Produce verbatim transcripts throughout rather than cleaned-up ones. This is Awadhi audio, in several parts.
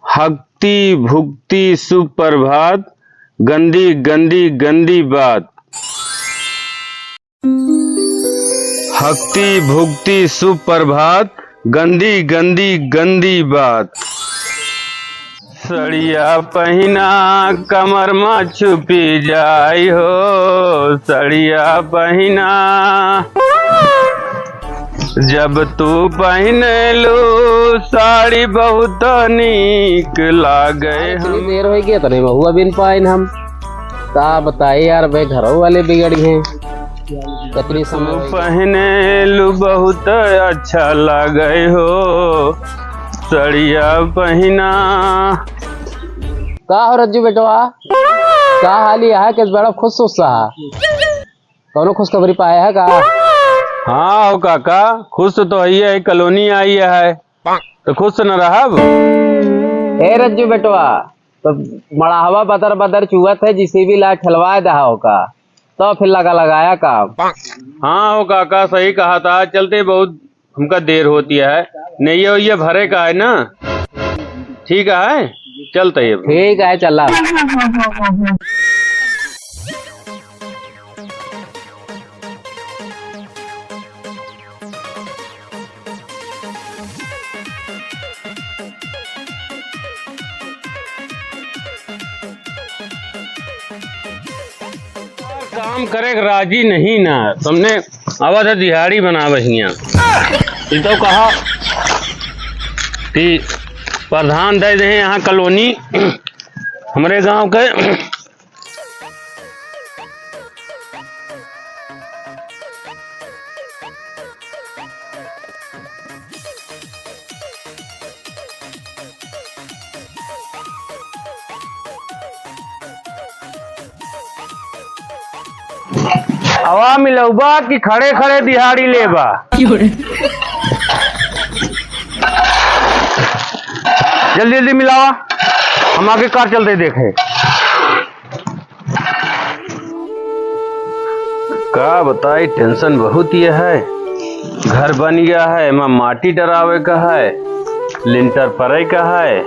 हकती भुकती सुप्रभात, गंदी गंदी गंदी बात। हकती भुकती सुप्रभात, गंदी गंदी गंदी बात। सड़िया पहिना कमर मा छुपी जाई हो, सड़िया पहिना। जब तू पहिनेलू साड़ी बहुत नीक लागे। अरे, इतनी हम देर होइ गया, तने महुआ बिन पाइन हम। का बताई यार, बे घरों वाले बिगड़ गए। कितनी समय तू होइ गया। पहिनेलू बहुत अच्छा लागे हो, सड़िया पहिना। का हो रज्जू बेटवा, का हाल है? कि बड़ा खुश उत्साह? कौनो खुशखबरी पाए है का? हाँ हो काका, खुश तो है, कॉलोनी आई है, तो खुश न रहब। ए रज्जू बेटवा, तो मड़ाहवा बदर बदर चुअत है, जिसे भी ला ठलवाए दहा हो का, तो फिर लगा लगाया काम। हाँ हो काका, सही कहा था, चलते बहुत हमका देर होती है, नैया वैया भरे का है ना। ठीक है, चलते अब। ठीक है, चला। काम करे के राजी नहीं ना, तुमने आवा था दिहाड़ी बनावे हियाँ। ई तो कहा कि प्रधान दे दे यहाँ कॉलोनी हमरे गांव के। आवा मिलौबा कि खड़े खड़े दिहाड़ी लेबा? जल्दी जल्दी मिलावा, हम आगे कार चलते देखे। का बताई, tension बहुत ये है। घर बन गया है, एमा माटी डरावे का है, लिंटर परे का है,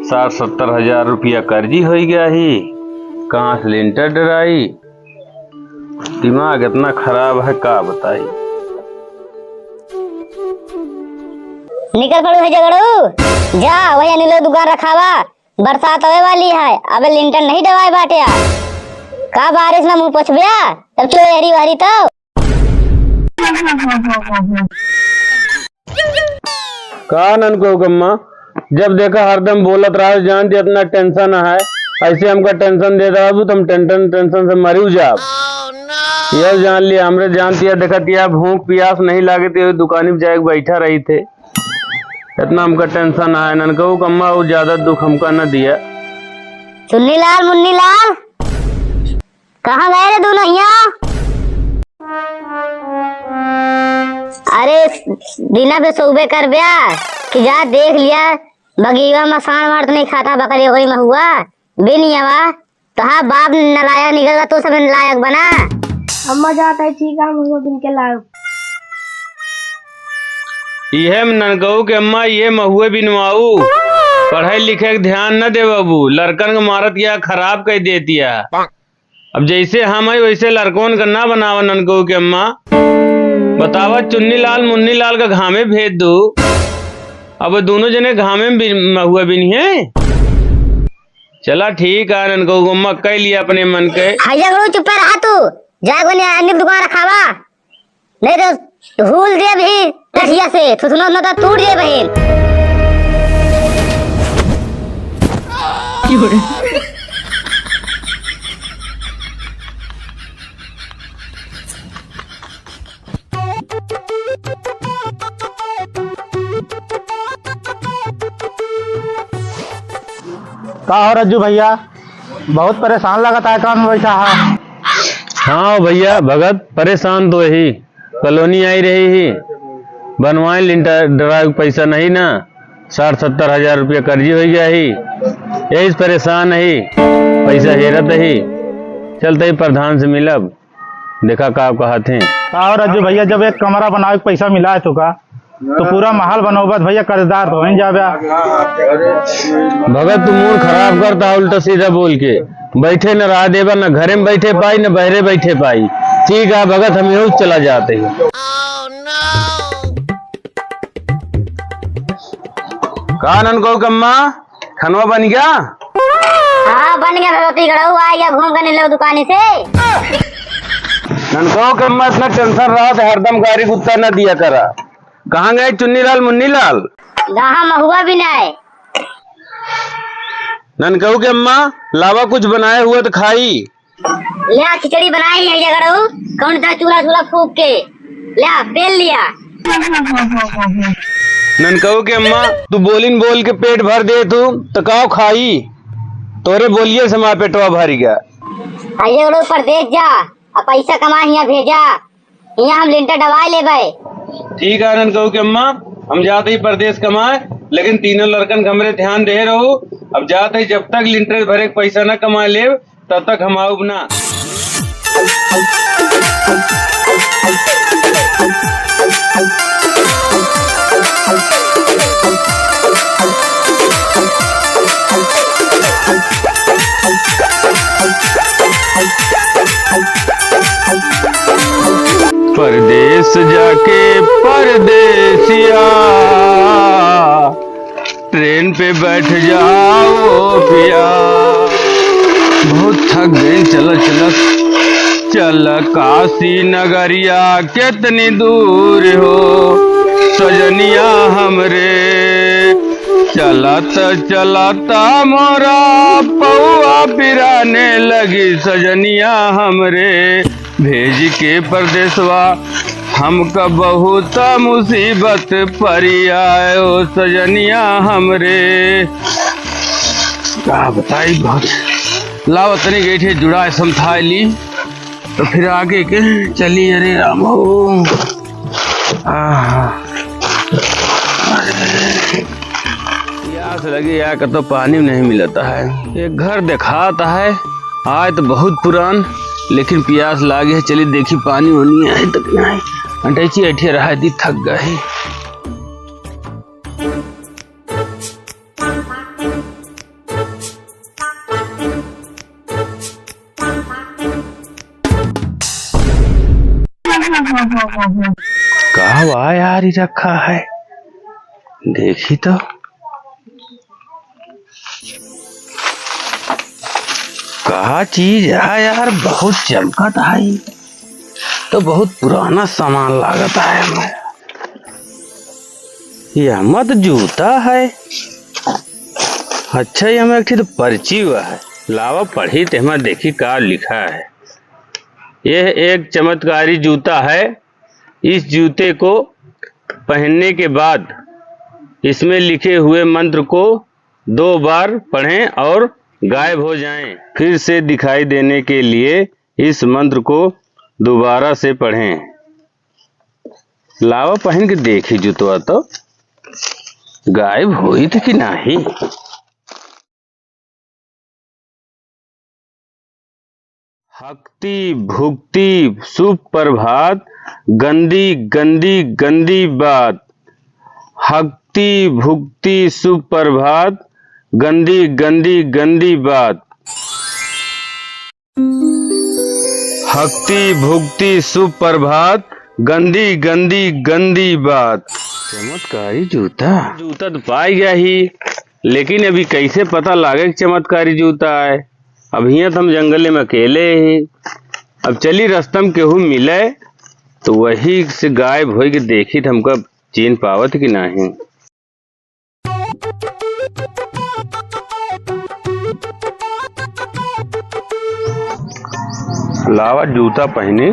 साठ सत्तर हजार रुपया कर्जी होइ गया ही, कहाँ से लिंटर डराई? दिमाग इतना खराब है, का बताई। निकल पड़ू है झगड़ू, जा वही अनिलो दुकान रखावा। बरसात आवे वाली है, अबे लिंटर नहीं डवाए बाटे यार। का बारिश में मुँह पोछब्या, तब चलो एहरी वहरी तो। का ननकऊ क अम्मा, जब देखा हरदम बोलत रहा, जान दे इतना tension है, ऐसे हमका tension देत रहबू तो हम tension, tension से मरी जाब। यह जान लिया, हमरे जान दिया, देखत या भूख पियास नहीं लागे तो ये दुकानी पे जाके बैठा रही थे। इतना हमका tension है ननकऊ क अम्मा, वो ज्यादा दुख हमका न दिया। चुन्नी लाल, मुन्नी लाल, कहाँ गए रे दोनों हिया? अरे, दिना पे सोबे करब्या कि जा देख लिया, बगीवा में साँड़ वाँड़ तो नहीं खाता, बकरी ओकरी में हुआ, बिन यवा। तोहार बाप नालायक निकल गया, तू सब नालायक बना। अम्मा जात है, ठीक है, हम बिन के लाओ। इहे ननकऊ के अम्मा, इहे महुए बिनवाऊ। पढ़े लिखे के ध्यान न देवबू, लड़कन के मारत या खराब कर देतिया। अब जैसे हम है वैसे लड़कन का ना बनावा ननकऊ के अम्मा। बतावा चुन्नी लाल मुन्नी लाल का घामे भेज दू। अब दोनों जने घामे में बिन-, महुआ बिनिहे। चला ठीक है, ननकऊ गो मक्कई लिया अपने मन के। हैया गुरु, चुप्पे रहा तू। जा कोने अन्य दुकान रखावा। नहीं तो हुल दे भी कहिया से, थुथुना उतना तो टूट जाए बहन। का हो रज्जू भैया, बहुत परेशान लगत है, कौन बैठा है? हाँ भैया भगत, परेशान तो ही, कॉलोनी आई रही ही, बनवाए लिंटर डरावे के पैसा नहीं ना, साठ सत्तर हजार रुपया कर्जी हो गया ही, यही से परेशान ही, पैसा हेरत ही, चलते ही प्रधान से मिलब। देखा का कहत हैं। का हो रज्जू भैया, जब एक कमरा बनावे के पैसा मिला है तो का, तो पूरा महल बनउबा त भइया कर्जदार तो होइन जाबा। भगत, तू मूड खराब करता है उल्टा सीधा बोल के। बैठे न रहा देबा, न घरे में बैठे पाई, न बहरे बैठे पाई। ठीक है भगत, हम यहू चला जात ही। का ननकऊ के अम्मा, खनवा बन गया? हाँ, बन गया भगवती गढ़ऊ, आ गया घूम के निकलो दुकानी से। ननकऊ के अम्मा, इतना tension रहा तो हरदम गारी गुत्ता न दिया करा। कहाँ गए चुन्नी लाल, मुन्नी लाल? कहाँ महुआ भी नहीं। ननकऊ के अम्मा, लावा कुछ बनाए हुआ तो खाई। ल्या, खिचड़ी बनाई है जगड़ऊ, कौन सा चूल्हा चूल्हा फूक के, ल्या, पेल लिया। ननकऊ के अम्मा, तू बोलिन बोल के पेट भर दे तू, तो काव खाई? तोरे बोलिए से हमार पेटवा भर गया। आ जगड़ऊ परदेस जा, आ पैसा कमा हियाँ भेजा, हियाँ हम लिंटर डबाए लेबै। ठीक है ननकऊ के अम्मा, हम जात ही परदेस कमाए, लेकिन तीनों लड़कन के हमरे ध्यान दे रहू। अब जात ही, जब तक लिंटर भरे के पैसा न कमा लेब, तब तक हम आउब ना। परदेस जाके परदेसिया, ट्रेन पे बैठ जाओ पिया। बहुत थक गए चलत चलत। चल काशी नगरिया कितनी दूर हो सजनिया हमरे। चलत चलत मोरा पौआ पिराने लगी सजनिया हमरे। भेज के परदेसवा हमका बहुत मुसीबत परी आयो सजनिया हमरे। का बताई, बहुत लावा तनी गई थे जुड़ा समझाए ली, तो फिर आगे के चली। अरे राम हो, आहा। प्यास लगी यार, कतो पानी नहीं मिलता है। एक घर देखाता है, आए तो बहुत पुरान, लेकिन प्यास लागे है। चली देखी पानी वानी आए तक नहीं। अंटैची ऐठिया रहा दी, थक गए। का हुआ यार, ई रखा है, देखी तो। का चीज है यार, बहुत चमकत है, तो बहुत पुराना सामान लागत है हमें। ये हमार तो जूता है। अच्छा, ये हमें एक ठे तो पर्ची हुआ है, लावा पढ़ी ते हमें देखी का लिखा है। यह एक चमत्कारी जूता है। इस जूते को पहनने के बाद इसमें लिखे हुए मंत्र को दो बार पढ़ें और गायब हो जाएं। फिर से दिखाई देने के लिए इस मंत्र को दोबारा से पढ़ें। लावा पहिन के देखी जुतवा तो गायब होई थे कि नाही। हकती भुकती सुप्रभात, गंदी गंदी गंदी बात। हकती भुकती सुप्रभात, गंदी गंदी गंदी बात। हकती भुकती सुप्रभात, गंदी गंदी गंदी बात। चमत्कारी जूता। जूता तो पाई गया ही, लेकिन अभी कैसे पता लागे कि चमत्कारी जूता है? अब हियाँ तो हम जंगले में अकेले ही। अब चली रस्ता में केहू मिले तो वही से गायब होई के देखी तो हमका चीन पावत कि नाही। लावा जूता पहिनी,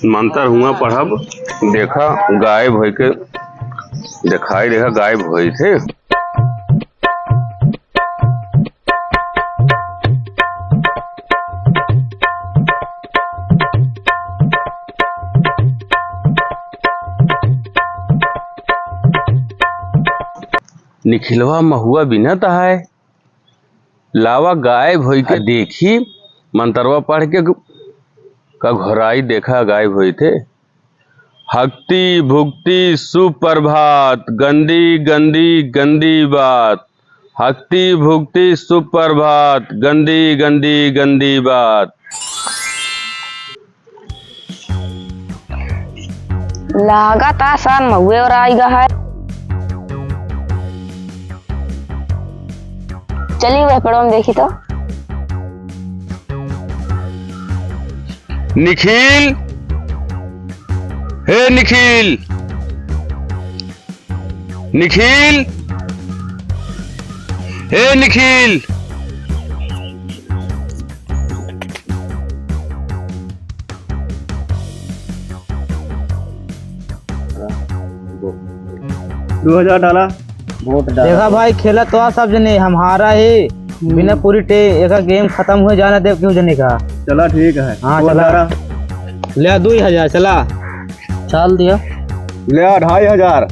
मंतर हुआ पढ़ब, देखा गायब होई के, देखाई देखा गायब होई थे। निखिलवा महुआ बिनत है, लावा गायब होई के देखी, मंतरवा पढ़ के का घोराई देखा गायब होई थे। हकती भुकती सुप्रभात, गंदी गंदी गंदी बात। हकती भुकती सुप्रभात, गंदी गंदी गंदी बात। लागत आ सार महुए ओराइ गा है। चली वह पेड़वा में देखी तो। निखिल, हे निखिल, निखिल, हे निखिल। दो हजार डाला। वोट डाला। देखा भाई, खेला तो आ सब जने, हम हारा ही। हम्म। बिना पूरी टे-, एका गेम खतम हुए जाना देव केहू जने का। चला ठीक है। हाँ, दो हजार चला। आ। ले आ, दुई हजार, चला। चाल दिया। ले आ, ढाई हजार।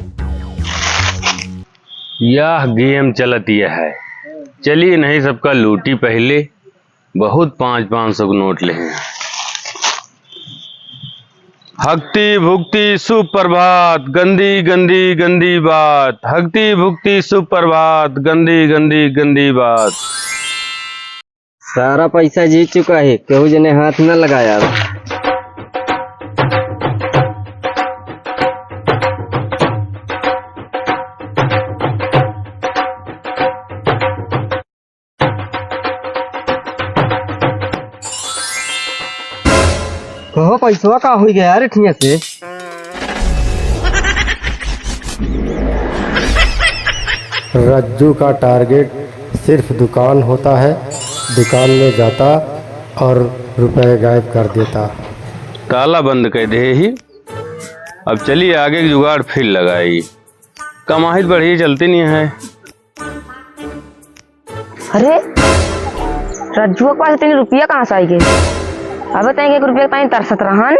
यह गेम चलत यह है। चलिए, नहीं सबका लूटी पहले। बहुत पाँच पाँच सौ के नोट ले हैं। हकती भुकती सुप्रभात, गंदी गंदी गंदी बात। हकती भुकती सुप्रभात, गंदी गंदी गंदी बात। सारा पैसा जीत चुका है, केहू जने हाथ न लगाया। कहो पैसवा का हुई गया रे ठिया से? रज्जू का टारगेट सिर्फ दुकान होता है, दुकान में जाता और रुपए गायब कर देता। ताला बंद कर दे ही। अब चलिए आगे की जुगाड़ फिर लगाई। कमाई तो बढ़िया चलती नहीं है। अरे, रज्जुआ के पास इतनी रुपया कहाँ से आई गई? अबे तैं एक रुपया ताई तरसत रहन,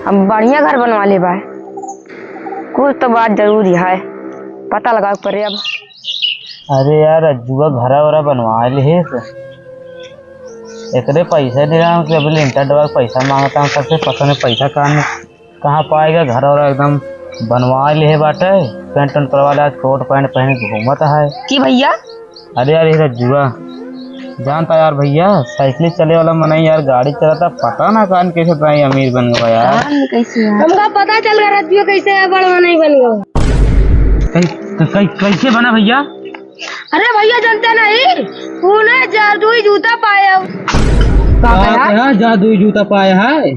अब बढ़िया घर बनवा ले बाय। कुछ तो बात जरूरी है, पता लगावे के पड़े अब। अरे यार, रज्जुआ घरा वरा बनवा ले है, एकरे पैसा दे रहा हूँ कि अभी लिंटर डबा के पैसा मांगता हूँ, सबसे पता नहीं पैसा कहाँ कहाँ पाएगा, घर और एकदम बनवा लिहे बाटे, पैंट उंट करवा ले, कोट पैंट पहन के घूमत है। की भैया? अरे यार, ये रज्जुआ, जानता यार भैया, साइकिल चले वाला मनई यार, गाड़ी चलाता, पता ना कान कैसे ताई अमीर बन गवा यार। कान कैसे यार? हमका पता चल गया रज्जुआ कैसे है, बड़वा नहीं बन गवा। कै-, कै-, कै-, कैसे बना भैया? अरे भैया, जानते नहीं, तूने जादुई जूता पाया। का का कहा? कहा? जादुई जूता पाया है?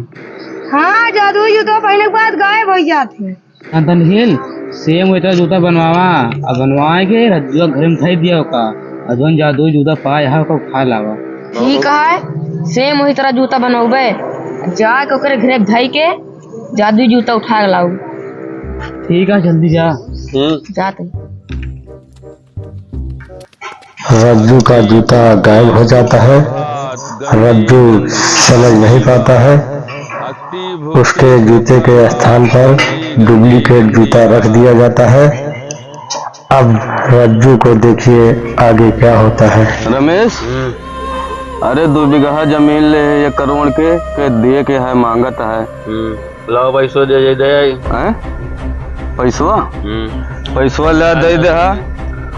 हाँ, जादुई जूता पहने के बाद गायब हो जाते हैं। हाँ, तनहील, सेम वही तरह जूता बनवावा, अब बनवाए के रज्जुआ घर में धई दिया ओका, और जौन जादुई जूता पाया है, ओका उठा लावा। ठीक है, सेम वही तरह जूता बनौबे, जाके ओकरे घरे धई के जादुई जूता उठा के लाऊ। ठीक है, जल्दी जा। हम्म। जाते। रज्जू का जूता गायब हो जाता है। रज्जू समझ नहीं पाता है। उसके जूते के स्थान पर डुप्लीकेट जूता रख दिया जाता है। अब रज्जू को देखिए आगे क्या होता है। रमेश, अरे दो बीघा जमीन ले है एक करोड़ के, के दिए के है, मांगत है। हम्म। लाओ पैसो दे, दे, दे आई। हैं? पैसवा? हम्म। पैसवा ला दे दे, हाँ।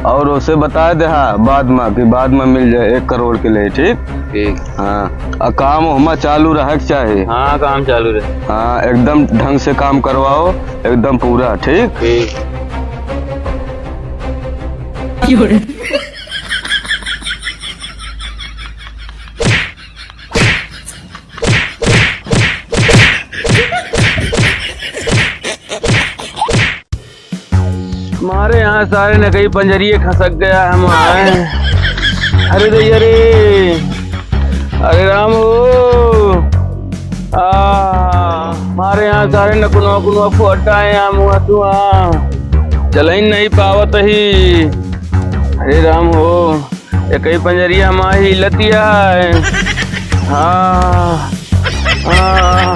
और उसे बता दे, हाँ, बाद में, कि बाद में मिल जाए, एक करोड़ के लिए, ठीक? ठीक। हाँ, आ काम हमा चालू रहे के चाही। हाँ, काम चालू रहे। हाँ, एकदम ढंग से काम करवाओ, एकदम पूरा, ठीक? ठीक। मारे यहाँ सारे न कहीं पंजरिए खसक गया है हमारे। अरे रे, अरे, अरे राम हो। आ, मारे यहाँ सारे न कुनवा कुनवा फोटा है, यहाँ मुँह तुआ चल ही नहीं पावत ही। अरे राम हो। एकई पंजरिया माही लतिया है। हाँ, हाँ, हाँ।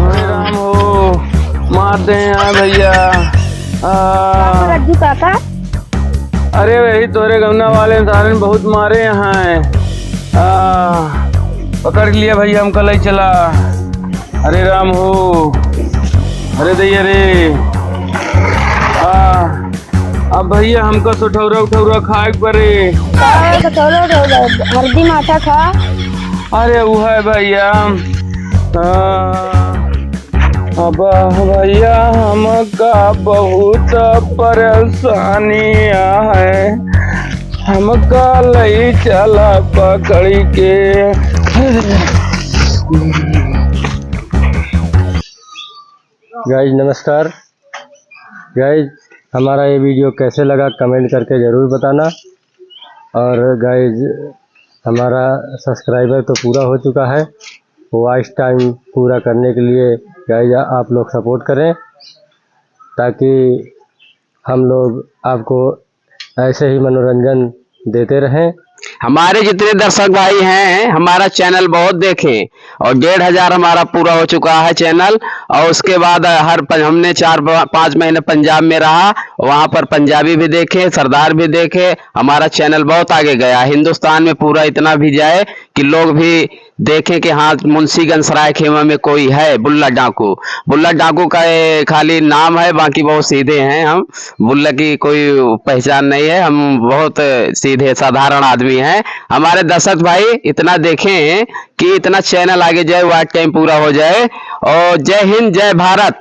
अरे राम हो, मार दे हैं भैया। आ। रज्जू काका। अरे वही तोरे गौना वाले सारे ने बहुत मारे हैं। आ, पकड़ लिया भैया, हमका ले चला। अरे राम हो, अरे दैया रे। आ, अब भैया हमका सठौरा उठौरा खाए के परे। का सठौरा उठौरा? हरदी माठा खा। अरे उहे भैया। आ, अब भैया हमका बहुत परेशानी है, हमका लई चला पकड़ी के। गाइस नमस्कार। गाइस, हमारा ये वीडियो कैसे लगा, कमेंट करके ज़रूर बताना। और गाइस, हमारा सब्सक्राइबर तो पूरा हो चुका है, वॉच टाइम पूरा करने के लिए गाइस आप लोग सपोर्ट करें, ताकि हम लोग आपको ऐसे ही मनोरंजन देते रहें। हमारे जितने दर्शक भाई हैं, हमारा चैनल बहुत देखें और डेढ़ हज़ार हमारा पूरा हो चुका है चैनल। और उसके बाद हर प-, हमने चार प-, पाँच महीने पंजाब में रहा, वहाँ पर पंजाबी भी देखे, सरदार भी देखे। हमारा चैनल बहुत आगे गया, हिंदुस्तान में पूरा इतना भी जाए कि लोग भी देखें कि हाँ, मुंशीगंज सराय खेमा में कोई है बुल्ला डाकू। बुल्ला डाकू का ये खाली नाम है, बाकी बहुत सीधे हैं हम। बुल्ला की कोई पहचान नहीं है, हम बहुत सीधे साधारण आदमी हैं। हमारे दर्शक भाई इतना देखें कि इतना चैनल आगे जाए, वॉच टाइम पूरा हो जाए। और जय हिंद, जय भारत।